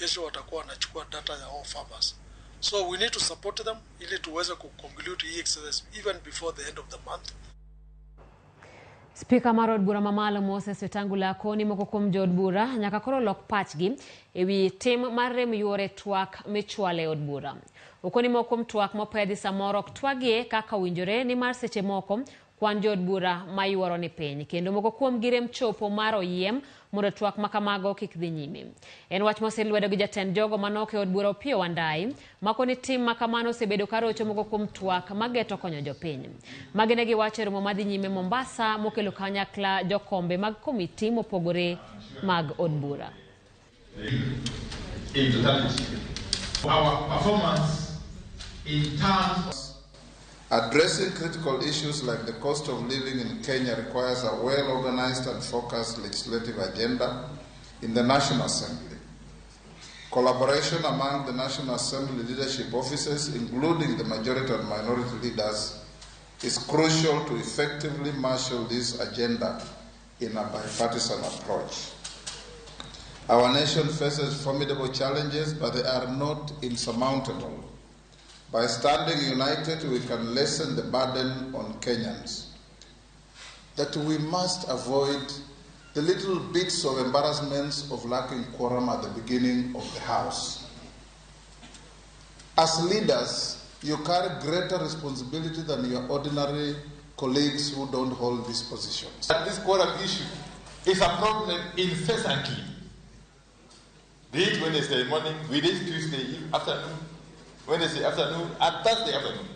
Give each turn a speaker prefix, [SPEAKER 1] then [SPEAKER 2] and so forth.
[SPEAKER 1] Kesho watakuwa wanachukua data ya all farmers. So we need to support them ili tuweze kuconclude hii exercise even before the end of the month.
[SPEAKER 2] Spika mar od bura mamalo Moses Wetangula koni moko kuom jood bura nyaka koro lok pachgi ewi tim mar rem yuore twak michwalo e od bura. Okoni moko kuom twak mopedhi samoro ok twagie kaka owinjore nimar seche moko kwan jood bura mayuoro ni piny kendo moko kuom gi rem chopo mar oyiem mondo twak ma kamago kik dhi nyime. En wach mosir lwedo gi jatend jogo manok e od bura Opiyo Wandayi mako ni tim ma kamano osebedo ka rocho moko kuom twak mageto konyo jopiny. Magi ne giwacho e romo madhi nyime Mombasa mokelo kanyakla jokombe mag komiti mopogore mag od bura.
[SPEAKER 3] In totality. Our performance in terms
[SPEAKER 4] Addressing critical issues like the cost of living in Kenya requires a well-organized and focused legislative agenda in the National Assembly. Collaboration among the National Assembly leadership offices, including the majority and minority leaders, is crucial to effectively marshal this agenda in a bipartisan approach. Our nation faces formidable challenges, but they are not insurmountable. By standing united, we can lessen the burden on Kenyans. That we must avoid the little bits of embarrassments of lacking quorum at the beginning of the House. As leaders, you carry greater responsibility than your ordinary colleagues who don't hold these positions.
[SPEAKER 3] This quorum issue is a problem incessantly. Be it Wednesday morning, be it Tuesday afternoon, Wednesday afternoon, and Thursday afternoon.